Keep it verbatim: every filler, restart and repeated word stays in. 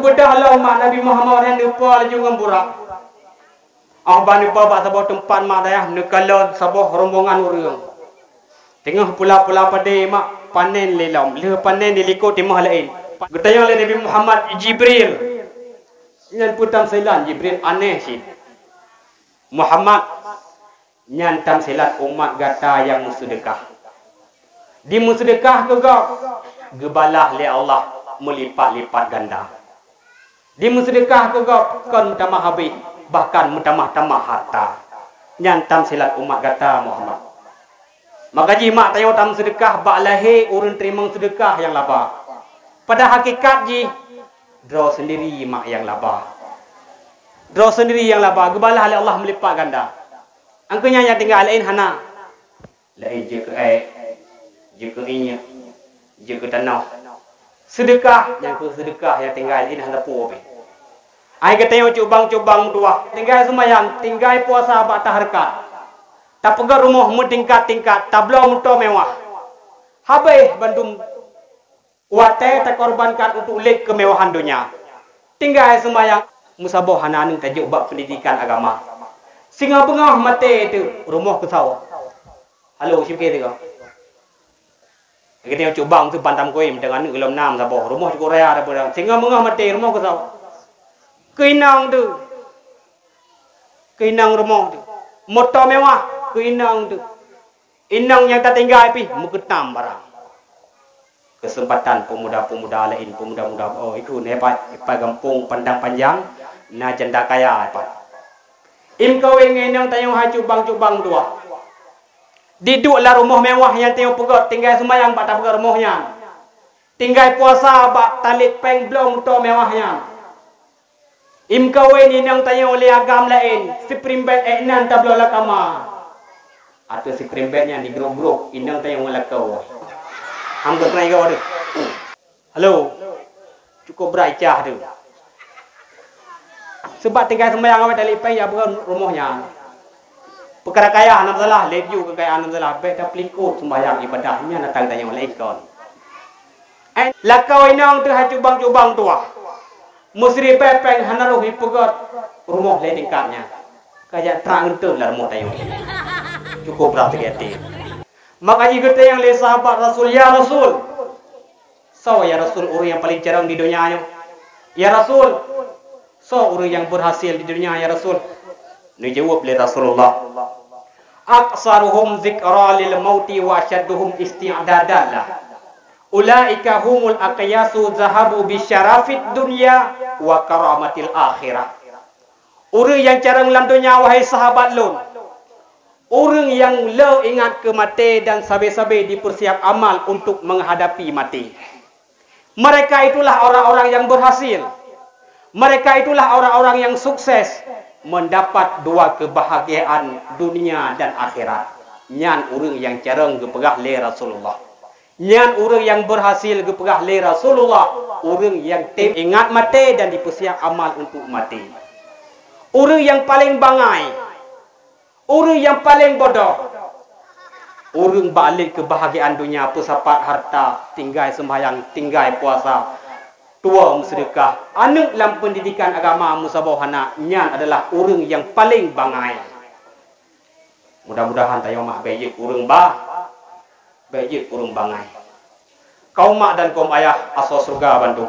Peugah lom mak Nabi Muhammad nyan neupa laju ngon Burak. Óh ban neupa bak saboh teumpat mak dayah neukalon saboh rombongan ureuëng. Teungoh pula-pula padé mak panen lé lom, lheueh panen dilikot teuma laén. Geutanyong lé Nabi Muhammad, "Jibril, nyan peue tamsilan Jibril aneh cit?" "Muhammad, nyan tamsilan umat gata nyang meuseudeukah. Dimeuseudeukah keu gob, geubalah lé Allah meulipat-lipat ganda. Dimeuseudeukah keu gob kon meutamah habéh, bahkan meutamah-tamah harta. Nyan tamsilan umat gata, Muhammad." Maka jih mak tanyoe tameuseudeukah bak lahé ureuëng teurimong seudeukah nyang laba. Pada hakikat jih, droe sendiri mak nyang laba. Droe sendiri nyang laba, geubalah lé Allah meulipat ganda. Angkeu nyan nyang tinggai laén hana. Laén jeuet keu ék, jeuet keu iék, jeuet keu tanoh. Seudeukah, nyang keu seudeukah nyang tinggai laén hana peue pih. Ai geutanyoe cubang-cubang meutuwah, tinggai seumayang, tinggai puasa bak tahareukat. Tapeugöt rumoh meutingkat-tingkat, tabloe moto mewah. Habéh bandum watée takorbankan untuk lét keumewahan donya. Tinggai seumayang, meusaboh hana aneuk tajok bak peundidikan agama. Singoh beungoh maté teuk rumoh keusawa. Halo, sibke teuka. Geutanyoe cubang teuh bantam koim, teungoh aneuk lom nam saboh, rumoh cukôp raya daripada. Singoh beungoh maté rumoh keusawa. Keu inong teuh. Keu inong rumoh teuh. Moto mewah, keu inong teuh. Inong nyang tatinggai pih meukeutam barang. Keuseumpatan peumuda-peumuda laén, peumuda-muda, oh, ikheun, eh, pat, pat gampông Padang Panjang, na janda kaya, eh, pat. Imeukawen ngon inong tanyoe hai cubang-cubang dua. Diduek lam rumoh mewah nyang tanyoe peugöt, tinggai seumayang bak tapeugöt rumoh nyan. Tinggai puasa bak talét péng bloe moto mewah nyan. Imeukawen inong tanyoe lé agam laén, siprimbet ék nan tabloe lam kama. Ateueh siprimbet nyan digrôp-grôp, inong tanyoe lakoe. Hamba keuneuk igoe deuh. Halo. Cukôp brat icah deuh. Seubab tinggai seumayang awai talét péng jak beuet rumoh nyan. Peukara kaya hana masalah, lé piôh keu kaya hana masalah, bék tapeulikot seumayang ibadah nyan datang tanyoe laén kon. Eh, lakoe inong teuh hai cubang-cubang tuwah. Meusiribée péng hana roh jipeugöt rumoh lé tingkat nyan. Ka jak trang eunteun lam rumoh tanyoe. Cukôp brat sakét até. Maka jih geutanyong lé sahabat Rasul, "Ya Rasul, soe ya Rasul ureuëng nyang paleng carông di donya nyoe? Ya Rasul, soe ureuëng nyang beurhasil di donya, ya Rasul?" Neujaweueb lé Rasulullah, "Aktsaruhum dzikra lil mauti wa asyadduhum isti'dadan lah. Ulaika humul aqyasu dzahabu bisyarafid dunya wa karamatil akhirah." Ureuëng nyang carông lam donya, wahai sahabat lôn, ureuëng nyang le ingat keu maté dan sabe-sabe dipersiap amal untuk menghadapi maté. Mereka itulah orang-orang yang berhasil. Mereka itulah orang-orang yang sukses mendapat dua kebahagiaan dunia dan akhirat. Nyan ureuëng nyang carông geupeugah lé Rasulullah. Nyan ureuëng nyang beurhasil geupeugah lé Rasulullah, ureuëng nyang tem ingat maté dan dipeusiap amal untuk maté. Ureuëng nyang paleng bangai, ureuëng nyang paleng bodoh, ureuëng bak lét keubahgiaan donya, peusapat harta, tinggai seumbahyang, tinggai puasa, tuwoe meuseudeukah, aneuk lam peundidikan agama meusaboh hana, nyan adalah ureuëng nyang paleng bangai. Mudah-mudahan tanyoe mak bék jeuet ureuëng ba, bék jeuet ureuëng bangai. Kaum mak dan kaum ayah asoe syeuruga bandum.